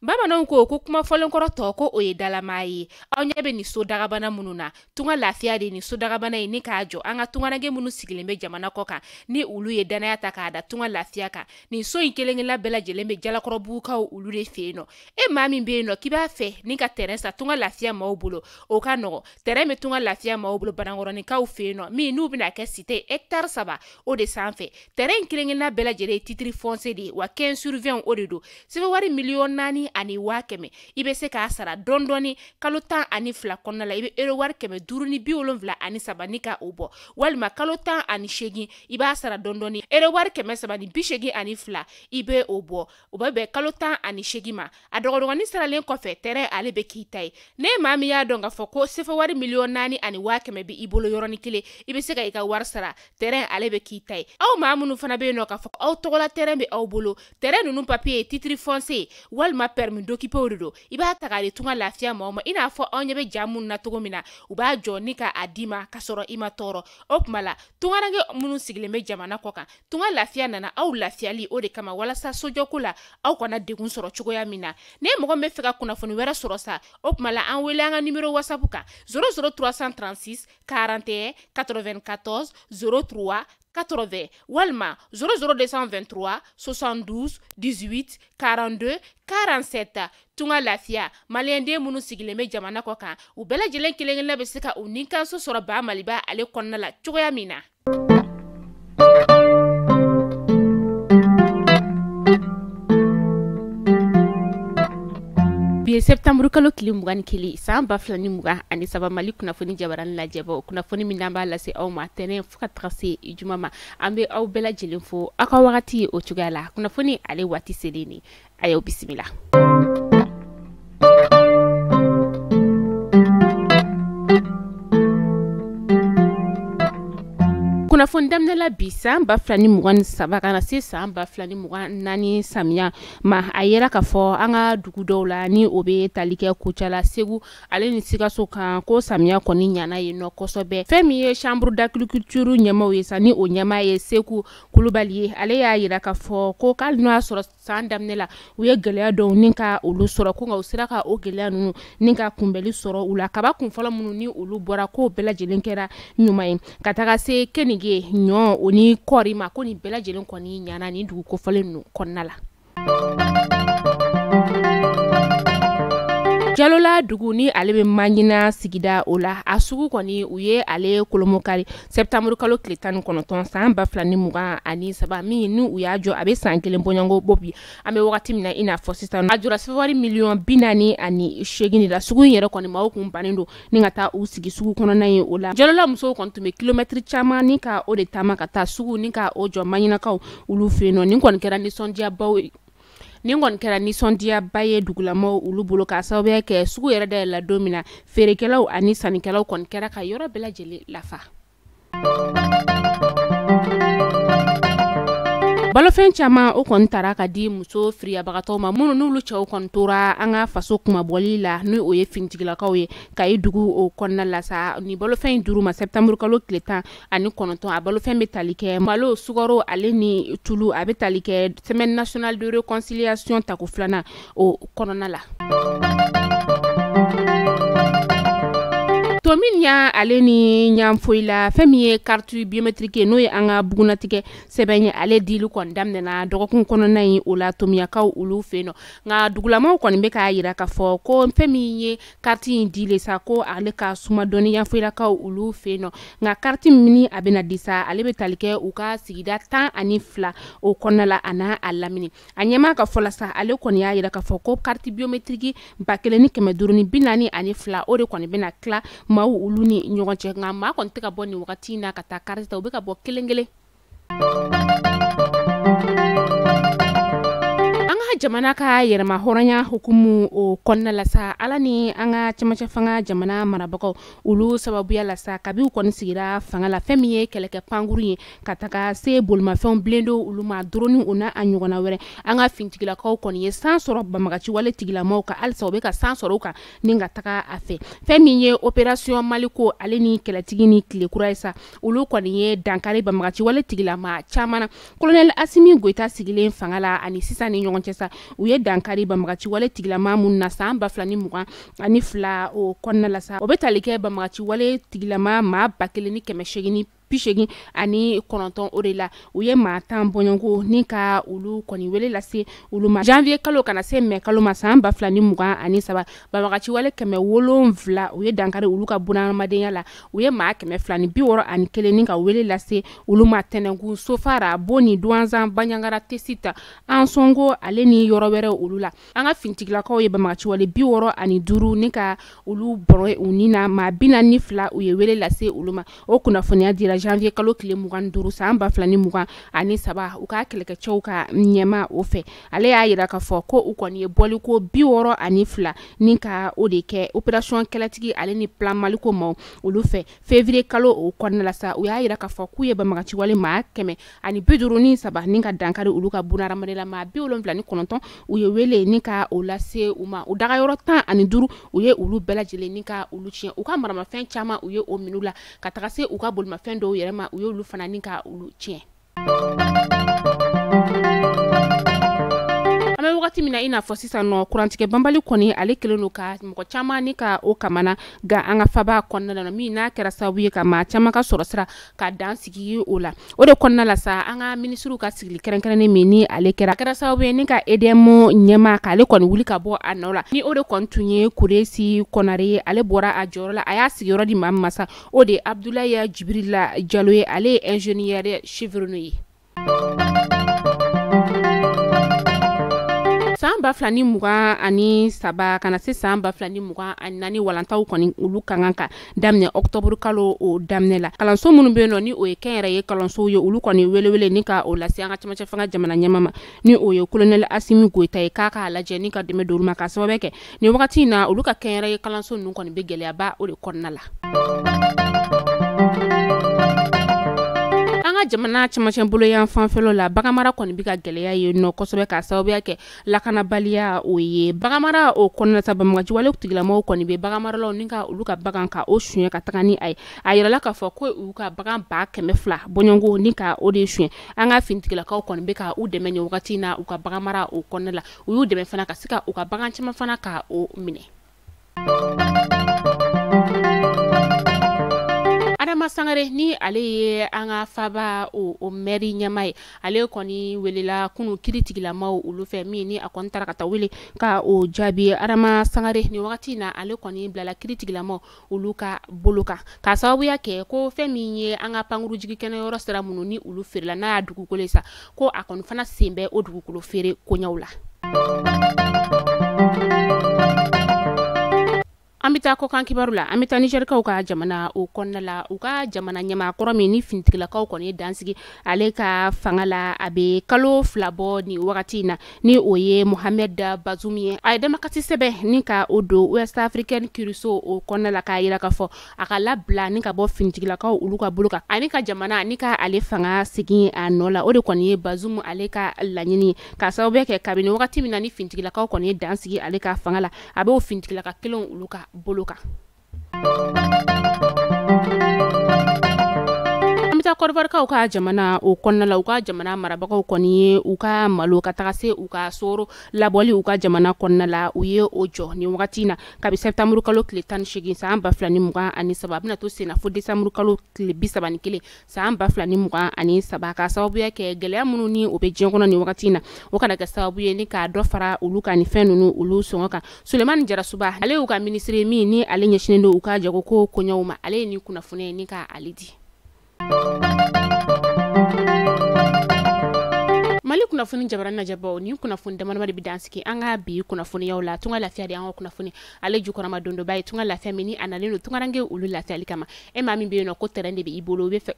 Bamananw ko ko kuma fɔlenkɔrɔ tɔ ko o ye dalamaa ye. Aw ɲɛ bɛ nin so dagabana minnu na, tunga lafiya de nin so dagabana ye ni k'a jɔ an ka tungaranke minnu sigilen bɛ jamana kɔ kan ni olu ye danaya ta k'a da tunga lafiya kan. Nin so in kelen-kelenna bɛɛ lajɛlen bɛ Jalakɔrɔbugukaw olu de fɛ yen nɔ. E maa min bɛ yen nɔ k'i b'a fɛ ni ka terrain san tunga lafiya maaw bolo, o ka nɔgɔ. Terrain bɛ tunga lafiya maaw bolo Banankɔrɔninkaw fɛ yen nɔ, min n'u bɛna kɛ cité hectare 3 o de sanfɛ. Terrain in kelen-kelenna bɛɛ lajɛlen ye titre foncier de ye, wa 15 sur 20 o de don. Sɛbɛn wari 4,100,000 i bɛ se k'a sara dɔɔni dɔɔni kalo 12 kɔnɔna la. I bɛ euro wari 573 ni ka o bɔ, walima kalo 18 i b'a sara dɔɔni dɔɔni euro wari 382 i bɛ o bɔ. O bɛ bɛn kalo 18 ma. A dɔgɔdɔgɔnin saralen kɔfɛ, terrain ale bɛ k'i ta ye. Ne maa min y'a dɔn k'a fɔ ko sefa wari 4,100,000 bɛ i bolo yɔrɔnin kelen, i bɛ se ka i ka wari sara, terrain ale bɛ k'i ta ye. Aw maa minnu fana bɛ yen nɔ k'a fɔ aw tɔgɔla terrain bɛ aw bolo, terrain ninnu papier ye titre foncier walima permis d'occuper de don, i b'a ta k'a di tunga lafiya maaw ma. I n'a fɔ anw ɲɛ bɛ ja minnu na cogo min na, u b'a jɔ ni k'a d'i ma k'a sɔrɔ i ma tɔɔrɔ. O tuma la tungaranke minnu sigilen bɛ jamana kɔ kan, tunga lafiya nana aw lafiyali o de kama, walasa sojɔko la aw kana degun sɔrɔ cogoya min na. Ne mɔgɔ min bɛ fɛ ka kunnafoni wɛrɛ sɔrɔ sa, o tuma la an wele an ka numéro WhatsApp kan 00 336 41 94 03 80 walima 00 223 72 18 42 47. Tunga lafiya maliyɛnden minnu sigilen bɛ jamana kɔ kan, u bɛɛ lajɛlen kelen-kelenna bɛ se ka u nikanso sɔrɔ ba Maliba ale kɔnɔna la cogoya min na. Bi ye septembre kalo tile 21 san 2023, Mali kunnafoni jabarani lajɛbaw, kunnafoni min n'an b'a lase aw ma tɛnɛn fo ka taga se juma ma. An bɛ aw bɛɛ lajɛlen fo aw ka wagati ye o cogoya la. Kunnafoni ale waati selen ni a y'aw bisimila. Kunnafoni daminɛ la bi san 2023 ka na se san 2024 samiya ma, a yera k'a fɔ an ka dugu dɔw la ni o bɛ tali kɛ Kucala, Segu ale ni Sikaso kan, ko samiya kɔni ɲana yen nɔ kosɛbɛ. Fɛn min ye chambre d'agriculture ɲɛmaaw ye sa, ni o ɲɛmaa ye Seku Kulubali ye, ale y'a yira k'a fɔ ko k'ale n'o y'a sɔrɔ san daminɛ la u ye gɛlɛya dɔw ni ka olu sɔrɔ, ko nka u sera ka o gɛlɛya ninnu ni ka kunbɛli sɔrɔ u la. Kaba kun fɔlɔ minnu ni olu bɔra, k'o bɛɛ lajɛlen kɛra ɲuman ye ka taga se kenige, ɲɔ o ni kɔɔri ma, ko nin bɛɛ lajɛlen kɔni ɲana nin dugu kofɔlen ninnu kɔnɔna la. Jalola dugu ni ale bɛ Maɲina sigida o la, a sugu kɔni u ye ale kolomokari septembre kalo tile 19 san 2023, min ni u y'a jɔ a bɛ san kelen bɔɲɔgɔnko bɔ bi. An bɛ wagati min na i n'a fɔ sisan, a jɔra sefawari 48 millions de la. Sugu in yɛrɛ kɔni maaw kun bannen don ni ka taa u sigi sugu kɔnɔna ye o la. Jalola musow kɔni tun bɛ kilomɛtiri caman ni ka o de taama ka taa sugu ni ka o jɔ Maɲinakaw olu fɛ yen nɔ. Nin kɔni kɛra nisɔndiyabaw ye. Nin kɔni kɛra nisɔndiyaba ye dugulamaw olu bolo, k'a sababuya kɛ sugu yɛrɛ dayɛlɛla don min na, feerekɛlaw ani sannikɛlaw kɔni kɛra ka yɔrɔ bɛɛ lajɛlen lafa. Balofɛn caman o kɔni taara ka di muso firiyabagatɔw ma, minnu n'olu cɛw kɔni tora an ka faso kunmabɔli la, ni o ye finitigilakaw ye Kayi dugu o kɔnɔna la sa. Ni balofɛn in dir'u ma septembre kalo tile 19, a balofɛn bɛ tali kɛ malo, sukaro ale ni tulu. A bɛ tali kɛ semaine nationale de réconciliation tako filanan o kɔnɔna la. Tominian ale ni Ɲanfoyila, fɛn min ye carte biométrique ye, n'o ye an ka bugunnatigɛ sɛbɛn ye, ale dili kɔni daminɛna dɔgɔkun kɔnɔna in o la Tomiyakaw olu fɛ yen nɔ. Nka dugulamaw kɔni bɛ k'a yira k'a fɔ ko fɛn min ye carte in dili sa, ko ale ka suma dɔɔni Ɲanfoyilakaw olu fɛ yen nɔ. Nka carte min ni a bɛna di sa, ale bɛ tali kɛ u ka sigida 12 o kɔnɔna la a n'a a lamini. A ɲɛmaa ka fɔ la sa, ale kɔni y'a yira k'a fɔ ko carte biométrique 1542 o de kɔni bɛna tila maaw olu ni ɲɔgɔn cɛ. Nka maa kɔni tɛ ka bɔ nin wagati in na ka taa carte ta, u bɛ ka bɔ kelen kelen. An ka jamana ka yɛrɛma hɔrɔnya hukumu o kɔnɔna la sa, ala ni an ka cɛmancɛ fanga jamana marabagaw olu sababuya la sa, kabi u kɔni sigira fanga la, fɛn min ye kɛlɛkɛ pankuru ye ka taga se bolimafɛnw bilendenw olu ma, drone o n'a a ɲɔgɔnna wɛrɛ, an ka finitigilakaw kɔni ye san sɔrɔ banbagaci wale tigilamaw kan. Halisa u bɛ ka san sɔrɔ u kan ni ka taga a fɛ. Fɛn min ye opération Maliko ale ni kɛlɛtigi ni tile kura ye sa, olu kɔni ye dankari banbagaci wale tigilama caman na. Colonel Asimi Goyita sigilen fanga la ani sisan ni ɲɔgɔn cɛ sa, u ye dankari banbagaci wale tigilama minnu na san 2022 o kɔnɔna la sa, o bɛ tali kɛ banbagaci wale tigilama maa 1889 o de la. U ye maa 10 bɔɲɔgɔnko ni ka olu kɔni wele lase olu ma janvier kalo kana se mai kalo ma san 2023. Banbagaci wale 700 u ye dankari olu ka bunahadamadenya la, u ye maa 261 ni ka wele lase olu ma Tɛnɛnkun, Sofara, Boni, Duwanzan, Banjagara, Tesita, Ansongo ale ni yɔrɔ wɛrɛ olu la. An ka finitigilakaw ye banbagaci wale 65 ni ka olu bɔrɔ u ni na, maa 42 u ye wele lase olu ma. O kunnafoniya dira janvier kalo tile 25 san 2023 u ka kɛlɛkɛcɛw ka ɲɛma o fɛ. Ale y'a yira k'a fɔ ko u kɔni ye bɔliko 62 ni ka o de kɛ opération kɛlɛtigi ale ni plan Maliko maaw olu fɛ. Février kalo o kɔnɔna la sa, u y'a yira k'a fɔ k'u ye banbagaci wale maa 153 ni ka dankari olu ka bunahadamadenya la, maa 79 u ye wele ni ka o lase u ma. U dagayɔrɔ 15 u ye olu bɛɛ lajɛlen ni ka olu tiɲɛ. U ka maramafɛn caman u ye o minɛ u la ka taga se u ka bolimafɛn dɔw yɛrɛ ma, u ye olu fana ni ka olu tiɲɛ. An bɛ wagati min na i n'a fɔ sisan nɔ, kurantigɛ banbali kɔni ale kɛlen don ka mɔgɔ caman ni ka o kamana gan an ka faba kɔnɔna la, min n'a kɛra sababu ye ka maa caman ka sɔrɔ sira ka dan sigi o la. O de kɔnɔna la sa, an ka minisiriw ka sigili kɛrɛnkɛrɛnnen min ni ale kɛra sababu ye ni ka EDM ɲɛmaa k'ale kɔni wuli ka bɔ a nɔ la. Ni o de kɔni tun ye Kuresi Konare ye, ale bɔra a jɔyɔrɔ la, a y'a sigiyɔrɔ di maa min ma sa, o de ye Abdoulaye Djibrila Diallo ye, ale ye ingénieur chevronné ye. San 2023 ka na se san 2024 walantaw kɔni olu ka kan ka daminɛ octobre kalo o daminɛ la. Kalanso minnu bɛ yen nɔ ni o ye kɛnyɛrɛye kalansow ye, olu kɔni welewele ni ka o lase an ka cɛmancɛ fanga jamana ɲɛmaa ma, ni o ye colonel Assimi Goïta ye, k'a k'a lajɛ ni ka dɛmɛ don olu ma, k'a sababu kɛ nin wagati in na olu ka kɛnyɛrɛye kalanso ninnu kɔni bɛ gɛlɛyaba o de kɔnɔna la. An ka jamana cɛmancɛ bolo yan fanfɛlaw la, baganmara kɔni bɛ ka gɛlɛya yen nɔ kosɛbɛ, k'a sababuya kɛ lakanabaliya o ye. Baganmara o kɔnɔna sa, banbagaci wale tigilamaw kɔni bɛ baganmaralaw ni ka olu ka bagan ka o suɲɛ ka taga ni a ye. A yirala k'a fɔ ko u ka bagan 200 bɔɲɔgɔnko ni ka o de suɲɛ. An ka finitigilakaw kɔni bɛ ka u dɛmɛ nin wagati in na u ka baganmara o kɔnɔna la. U y'u dɛmɛ fana ka se ka u ka bagan caman fana ka o minɛ. Adama Sangare ni ale ye an ka faba o mɛri ɲɛmaa ye, ale kɔni welela kunu kiiritigilamaw olu fɛ, min ni a kɔni taara ka taa wele ka o jaabi. Adama Sangare ni wagati in na ale kɔni bilala kiiritigilamaw olu ka bolo kan, k'a sababuya kɛ ko fɛn min ye an ka pankuru jigi kɛnɛyɔrɔ sira minnu ni olu feerela n'a y'a dugukolo sa, ko a kɔni fana sen bɛ o dugukolo feere koɲɛw la. An bɛ taa kɔkan kibaru la, an bɛ taa Nizɛrikaw ka jamana o kɔnɔna la. U ka jamana ɲɛmaa kɔrɔ min ni finitigilakaw kɔni ye dansigi ale ka fanga la, a bɛ kalo 2 bɔ nin wagati in na, ni o ye Mohamed Bazoum ye. A ye damakasi sɛbɛn ni ka o don West African kiiriso o kɔnɔna la, k'a yira k'a fɔ a ka labila ni ka bɔ finitigilakaw olu ka bolo kan, ani ka jamana ni ka ale fanga segin a nɔ la. O de kɔni ye Bazoum ale ka laɲini, k'a sababu kɛ kabini wagati min na ni finitigilakaw kɔni ye dansigi ale ka fanga la, a b'o finitigilaka kelenw olu ka bolo kan. An bɛ taa Kɔdiwarikaw ka jamana o kɔnɔna la. U ka jamana marabagaw kɔni ye u ka malo ka taga se u ka soro labɔli u ka jamana kɔnɔna la, u ye o jɔ nin wagati in na kabi septembre kalo tile 18 san 2023, a bɛna to sen na fo décembre kalo tile 31 san 2023, k'a sababuya kɛ gɛlɛya minnu ni o bɛ diɲɛ kɔnɔ nin wagati in na, o kana kɛ sababu ye ni k'a dɔ fara olu ka nin fɛn ninnu olu sɔngɔ kan. Sulemani Jarasuba, ale y'u ka minisiri min ni ale ɲɛsinnen don u ka jagoko koɲɛw ma, ale ye nin kunnafoniya ni ka ale di. Mali kunnafoni jabarani lajɛbaw, nin kunnafoni damadama de bɛ dan sigi an ka bi kunnafoniyaw la. Tunga lafiya de an ka kunnafoni ale jukɔrɔma dondoba ye. Tunga lafiya min ni a nalen don tungaranke olu lafiyali kama. E maa min bɛ yen nɔ ko terrain de bɛ i bolo, i bɛ fɛ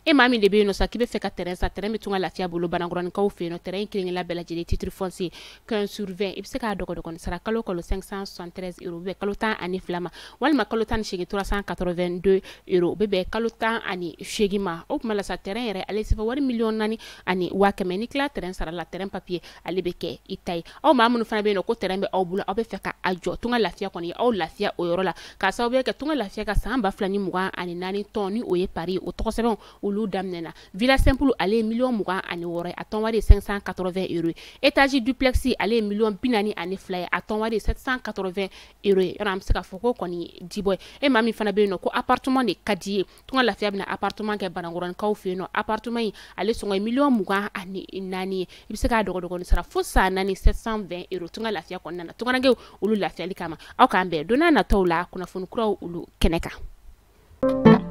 e maa min de bɛ yen nɔ sa k'i bɛ fɛ ka terrain san, terrain bɛ tunga lafiya bolo Banankɔrɔnikaw fɛ yen nɔ. Terrain kelen-kelenna bɛɛ lajɛlen titre foncier 15 sur 20, i bɛ se k'a dɔgɔdɔgɔnin sara kalo kalo 573 euros, bɛ kalo 12 ma, walima kalo 18 382 euros, bɛ bɛn kalo 18 ma. O tuma la sa, terrain yɛrɛ ale sɛbɛn wari 4,1 million, ni tila terrain sara la, terrain papier ale bɛ kɛ i ta ye. Aw maa minnu fana bɛ yen nɔ ko terrain bɛ aw bolo, aw bɛ fɛ ka a jɔ, tunga lafiya kɔni aw lafiya o yɔrɔ la, k'a sababuya kɛ tunga lafiya ka san 2024 tɔn ni o ye Paris o tɔgɔ sɛbɛnw olu olu daminɛna. Villa simple, ale ye miliyɔn 26 ye, a tɔn wari ye 580 euros ye. Étage duplex, ale ye miliyɔn 42 ye, a tɔn wari ye 780 euros ye. Yɔrɔ an bɛ se k'a fɔ ko kɔni dibɔ ye. E maa min fana bɛ yen nɔ ko appartement de ka di ye, Tunga Lafiya bɛna appartement kɛ Banankɔrɔnikaw fɛ yen nɔ. Appartement in, ale sɔngɔ ye miliyɔn 24 ye. I bɛ se k'a dɔgɔdɔgɔnin sara fo san 4, 720 euros, Tunga Lafiya kɔnɔna na. Tungarankew olu lafiyali kama, aw k'an bɛn don n'a nataw la kunnafoni kuraw olu kɛnɛ kan.